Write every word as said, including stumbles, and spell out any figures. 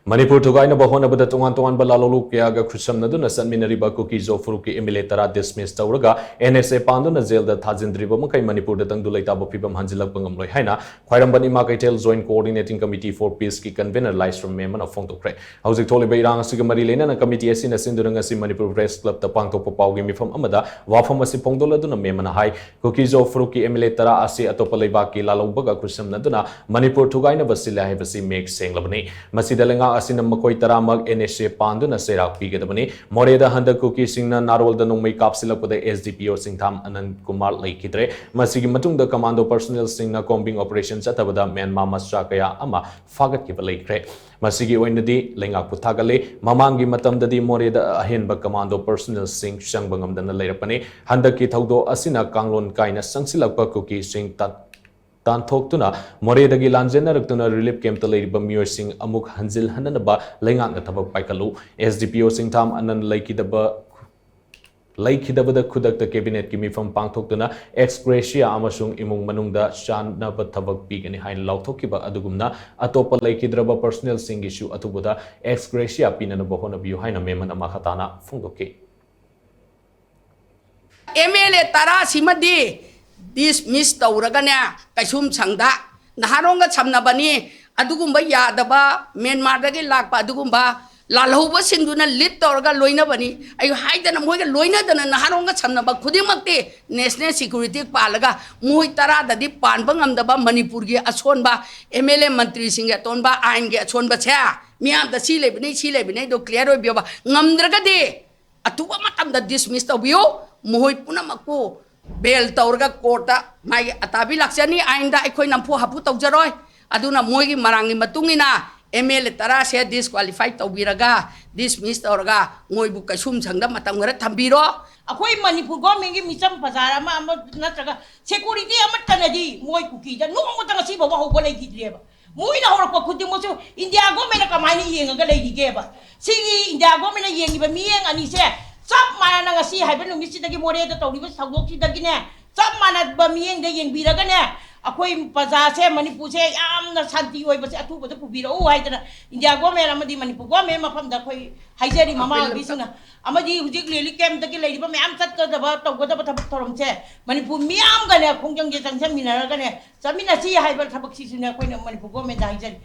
ꯃꯅꯤꯄꯨꯔ ꯊꯨꯒꯥꯏꯅꯕ ꯍꯣꯠꯅꯕꯗ ꯇꯣꯉꯥꯟ ꯇꯣꯉꯥꯟꯕ ꯂꯥꯂꯣꯡꯂꯨ ꯀꯌꯥꯒ ꯈꯨꯠꯁꯝꯅꯗꯨꯅ ꯆꯠꯃꯤꯟꯅꯔꯤꯕ ꯀꯨꯀꯤ ꯖꯣ ꯐꯨꯔꯨꯞꯀꯤ MLA ꯇꯔꯥ dismiss ꯇꯧꯔꯒ NSA ꯄꯥꯟꯗꯨꯅ ꯖꯦꯜꯗ ꯊꯥꯖꯤꯟꯗ꯭ꯔꯤꯕ ꯃꯈꯩ ꯃꯅꯤꯄꯨꯔꯗ ꯇꯪꯗꯨ ꯂꯩꯇꯥꯕ ꯐꯤꯕꯝ ꯍꯟꯖꯤꯜꯂꯛꯄ ꯉꯝꯂꯣꯏ ꯍꯥꯏꯅ ꯈ꯭ꯋꯥꯏꯔꯝꯕꯟ ꯏꯃꯥ ꯀꯩꯊꯦꯜ Joint Coordinating Committee for Peace ꯀꯤ convener ꯂꯥꯏꯁ꯭ꯔꯝ ꯃꯦꯃꯟꯅ ꯐꯣꯡꯗꯣꯛꯈ꯭ꯔꯦ꯫ ꯍꯧꯖꯤꯛ ꯊꯣꯛꯂꯤꯕ ꯏꯔꯥꯡ ꯑꯁꯤꯒ ꯃꯔꯤ ꯂꯩꯅꯅ committee ꯑꯁꯤꯅ ꯁꯤꯟꯗꯨꯅ ꯉꯁꯤ ꯃꯅꯤꯄꯨꯔ Press Club ꯇ ꯄꯥꯡꯊꯣꯛꯄ ꯄꯥꯎꯒꯤ ꯃꯤꯐꯝ ꯑꯃꯗ ꯋꯥꯐꯝ ꯑꯁꯤ ꯐꯣꯡꯗꯣꯛꯂꯗꯨꯅ ꯃꯦꯃꯟꯅ ꯍꯥꯏ, ꯀꯨꯀꯤ ꯖꯣ ꯐꯨꯔꯨꯞꯀꯤ MLA ꯇꯔꯥ ꯑꯁꯤ ꯑꯇꯣꯞꯄ ꯂꯩꯕꯥꯛꯀꯤ ꯂꯥꯂꯣꯡꯕꯒ ꯈꯨꯠꯁꯝꯅꯗꯨꯅ ꯃꯅꯤꯄꯨꯔ ꯊꯨꯒꯥꯏꯅꯕ ꯁꯤꯜꯂꯦ ꯍꯥꯏꯕꯁꯤ ꯃꯌꯦꯛ ꯁꯦꯡꯂꯕꯅꯤ꯫ ꯃꯁꯤꯗ ꯂꯩꯉꯥꯛ ꯑꯁꯤꯅ ꯃꯈꯣꯏ ꯇꯔꯥꯃꯛ NSA ꯄꯥꯟꯗꯨꯅ ꯆꯩꯔꯥꯛ ꯄꯤꯒꯗꯕꯅꯤ꯫ ꯃꯣꯔꯦꯗ ꯍꯟꯗꯛ ꯀꯨꯀꯤꯁꯤꯡꯅ ꯅꯥꯔꯣꯜꯗ ꯅꯣꯡꯃꯩ ꯀꯥꯞꯁꯤꯜꯂꯛꯄꯗ SDPO ꯁꯤꯡꯊꯥꯝ ꯑꯅꯟ ꯀꯨꯃꯥꯔ ꯂꯩꯈꯤꯗ꯭ꯔꯦ꯫ ꯃꯁꯤꯒꯤ ꯃꯇꯨꯡꯗ commando personnel ꯁꯤꯡꯅ combing operation ꯆꯠꯊꯕꯗ ꯃ꯭ꯌꯥꯟꯃꯥꯔ ꯃꯆꯥ ꯀꯌꯥ ꯑꯃ ꯐꯥꯒꯠꯈꯤꯕ ꯂꯩꯈ꯭ꯔꯦ꯫ ꯃꯁꯤꯒꯤ ꯑꯣꯏꯅꯗꯤ ꯂꯩꯉꯥꯛꯄꯨ ꯊꯥꯒꯠꯂꯤ꯫ ꯃꯃꯥꯡꯒꯤ ꯃꯇꯝꯗꯗꯤ ꯃꯣꯔꯦꯗ ꯑꯍꯦꯟꯕ commando personnel ꯁꯤꯡ ꯆꯪꯕ ꯉꯝꯗꯅ ꯂꯩꯔꯛꯄꯅꯤ꯫ ꯍꯟꯗꯛꯀꯤ ꯊꯧꯗꯣꯛ ꯑꯁꯤꯅ ꯀꯥꯡꯂꯣꯟ ꯀꯥꯏꯅ ꯆꯪꯁꯤꯜꯂꯛꯄ ꯀꯨꯀꯤꯁꯤꯡ ꯇꯥꯟ-, ꯇꯥꯟꯊꯣꯛꯇꯨꯅ ꯃꯣꯔꯦꯗꯒꯤ ꯂꯥꯟꯖꯦꯟꯅꯔꯛꯇꯨꯅ relief camp ꯇ ꯂꯩꯔꯤꯕ ꯃꯤꯑꯣꯏꯁꯤꯡ ꯑꯃꯨꯛ ꯍꯟꯖꯤꯜꯍꯟꯅꯅꯕ ꯂꯩꯉꯥꯛꯅ ꯊꯕꯛ ꯄꯥꯏꯈꯠꯂꯨ꯫ SDPO ꯁꯤꯡꯊꯥꯝ ꯑꯅꯟ ꯂꯩꯈꯤꯗꯕ ꯂꯩꯈꯤꯗꯕꯗ ꯈꯨꯗꯛꯇ cabinet ꯀꯤ ꯃꯤꯐꯝ ꯄꯥꯡꯊꯣꯛꯇꯨꯅ ex gratia ꯑꯃꯁꯨꯡ ꯏꯃꯨꯡ ꯃꯅꯨꯡꯗ ꯆꯥꯟꯅꯕ ꯊꯕꯛ ꯄꯤꯒꯅꯤ ꯍꯥꯏꯅ ꯂꯥꯎꯊꯣꯛꯈꯤꯕ ꯑꯗꯨꯒꯨꯝꯅ ꯑꯇꯣꯞꯄ ꯂꯩꯈꯤꯗ꯭ꯔꯕ personnel ꯁꯤꯡꯒꯤꯁꯨ ꯑꯊꯨꯕꯗ ex gratia ꯄꯤꯅꯅꯕ ꯍꯣꯠꯅꯕꯤꯌꯨ ꯍꯥꯏꯅ ꯃꯦꯃꯟꯅ ꯃꯈꯥ ꯇꯥꯅ ꯐꯣꯡꯗꯣꯛꯈꯤ꯫ MLA ꯇꯔꯥ ꯁꯤꯃꯗꯤ dismiss ꯇꯧꯔꯒꯅꯦ, ꯀꯩꯁꯨꯝꯁꯪꯗ ꯅꯍꯥꯔꯣꯟꯒ ꯁꯝꯅꯕꯅꯤ꯫ ꯑꯗꯨꯒꯨꯝꯕ ꯌꯥꯗꯕ ꯃ꯭ꯌꯥꯟꯃꯥꯔꯗꯒꯤ ꯂꯥꯛꯄ ꯑꯗꯨꯒꯨꯝꯕ ꯂꯥꯜꯍꯧꯕꯁꯤꯡꯗꯨꯅ lead ꯇꯧꯔꯒ ꯂꯣꯏꯅꯕꯅꯤ꯫ ꯑꯩ ꯍꯥꯏꯗꯅ ꯃꯣꯏꯒ ꯂꯣꯏꯅꯗꯅ ꯅꯍꯥꯔꯣꯟꯒ ꯁꯝꯅꯕ ꯈꯨꯗꯤꯡꯃꯛꯇꯤ national security ꯄꯥꯜꯂꯒ ꯃꯣꯏ ꯇꯔꯥꯗꯗꯤ ꯄꯥꯟꯕ ꯉꯝꯗꯕ ꯃꯅꯤꯄꯨꯔꯒꯤ ꯑꯁꯣꯟꯕ MLA ꯃꯟꯇ꯭ꯔꯤꯁꯤꯡꯒꯤ ꯑꯇꯣꯟꯕ ꯑꯥꯏꯟꯒꯤ ꯑꯁꯣꯟꯕꯁꯦ ꯃꯤꯌꯥꯝꯗ ꯁꯤ ꯂꯩꯕꯅꯤ, ꯁꯤ ꯂꯩꯕꯅꯤ ꯑꯗꯣ clear ꯑꯣꯏꯕꯤꯌꯣꯕ꯫ ꯉꯝꯗ꯭ꯔꯒꯗꯤ ꯑꯊꯨꯕ ꯃꯇꯝꯗ dismiss ꯇꯧꯕꯤꯌꯨ꯫ ꯃꯈꯣꯏ ꯄꯨꯝꯅꯃꯛꯄꯨ bail ꯇꯧꯔꯒ court ꯇ ꯃꯥꯒꯤ ꯑꯇꯥꯕꯤ ꯂꯥꯛꯆꯅꯤ꯫ ꯑꯥꯏꯟꯗ ꯑꯩꯈꯣꯏ ꯅꯝꯐꯨ ꯍꯥꯐꯨ ꯇꯧꯖꯔꯣꯏ꯫ ꯑꯗꯨꯅ ꯃꯣꯏꯒꯤ ꯃꯔꯥꯡꯒꯤ ꯃꯇꯨꯡ ꯏꯟꯅ MLA ꯇꯔꯥꯁꯦ disqualify ꯇꯧꯕꯤꯔꯒ, dismiss ꯇꯧꯔꯒ ꯃꯣꯏꯕꯨ ꯀꯩꯁꯨꯝꯁꯪꯗ ꯃꯇꯝ ꯈꯔ ꯊꯝꯕꯤꯔꯣ꯫ ꯑꯩꯈꯣꯏ ꯃꯅꯤꯄꯨꯔ government ꯀꯤ ꯃꯤꯆꯝ ꯄ꯭ꯔꯖꯥ ꯑꯃ, ꯑꯃ ꯅꯠꯇ꯭ꯔꯒ security ꯑꯃꯠꯇꯅꯗꯤ ꯃꯣꯏ ꯀꯨꯀꯤꯗ ꯅꯣꯡꯃꯇ ꯉꯁꯤ ꯐꯥꯎꯕ ꯍꯧꯕ ꯂꯩꯈꯤꯗ꯭ꯔꯦꯕ꯫ ꯃꯣꯏꯅ ꯍꯧꯔꯛꯄ ꯈꯨꯗꯤꯡꯃꯛꯁꯨ India government ꯅ ꯀꯃꯥꯏꯅ ꯌꯦꯡꯉꯒ ꯂꯩꯔꯤꯒꯦꯕ? ꯁꯤꯒꯤ India government ꯅ ꯌꯦꯡꯉꯤꯕ ꯃꯤꯠꯌꯦꯡ ꯑꯅꯤꯁꯦ ꯆꯞ ꯃꯥꯟꯅꯅ ꯉꯁꯤ ꯍꯥꯏꯕ ꯅꯨꯃꯤꯠꯁꯤꯗꯒꯤ ꯃꯣꯔꯦꯗ ꯇꯧꯔꯤꯕ ꯊꯧꯗꯣꯛꯁꯤꯗꯒꯤꯅꯦ, ꯆꯞ ꯃꯥꯟꯅꯕ ꯃꯤꯠꯌꯦꯡꯗ ꯌꯦꯡꯕꯤꯔꯒꯅꯦ, ꯑꯩꯈꯣꯏ ꯄ꯭ꯔꯖꯥꯁꯦ, ꯃꯅꯤꯄꯨꯔꯁꯦ ꯌꯥꯝꯅ ꯁꯥꯟꯇꯤ ꯑꯣꯏꯕꯁꯦ ꯑꯊꯨꯕꯗ ꯄꯨꯕꯤꯔꯛꯎ ꯍꯥꯏꯗꯅ ꯏꯟꯗꯤꯌꯥ ꯒꯣꯔꯃꯦꯟ ꯑꯃꯗꯤ ꯃꯅꯤꯄꯨꯔ ꯒꯣꯔꯃꯦꯟ ꯃꯐꯝꯗ ꯑꯩꯈꯣꯏ ꯍꯥꯏꯖꯔꯤ, ꯃꯃꯥ ꯑꯣꯏꯕꯤꯁꯤꯡꯅ꯫ ꯑꯃꯗꯤ ꯍꯧꯖꯤꯛ ꯔꯤꯂꯤꯐ ꯀꯦꯝꯞꯇꯒꯤ ꯂꯩꯔꯤꯕ ꯃꯌꯥꯝ ꯆꯠꯀꯗꯕ, ꯇꯧꯒꯗꯕ ꯊꯕꯛ ꯊꯧꯔꯝꯁꯦ ꯃꯅꯤꯄꯨꯔ ꯃꯤꯌꯥꯝꯒꯅꯦ ꯈꯣꯡꯖꯪꯁꯦ ꯆꯪꯁꯤꯟꯃꯤꯟꯅꯔꯒꯅꯦ ꯆꯠꯃꯤꯟꯅꯁꯤ ꯍꯥꯏꯕ ꯊꯕꯛꯁꯤꯁꯨꯅꯦ ꯑꯩꯈꯣꯏꯅ ꯃꯅꯤꯄꯨꯔ ꯒꯣꯔꯃꯦꯟꯗ ꯍꯥꯏꯖꯔꯤ꯫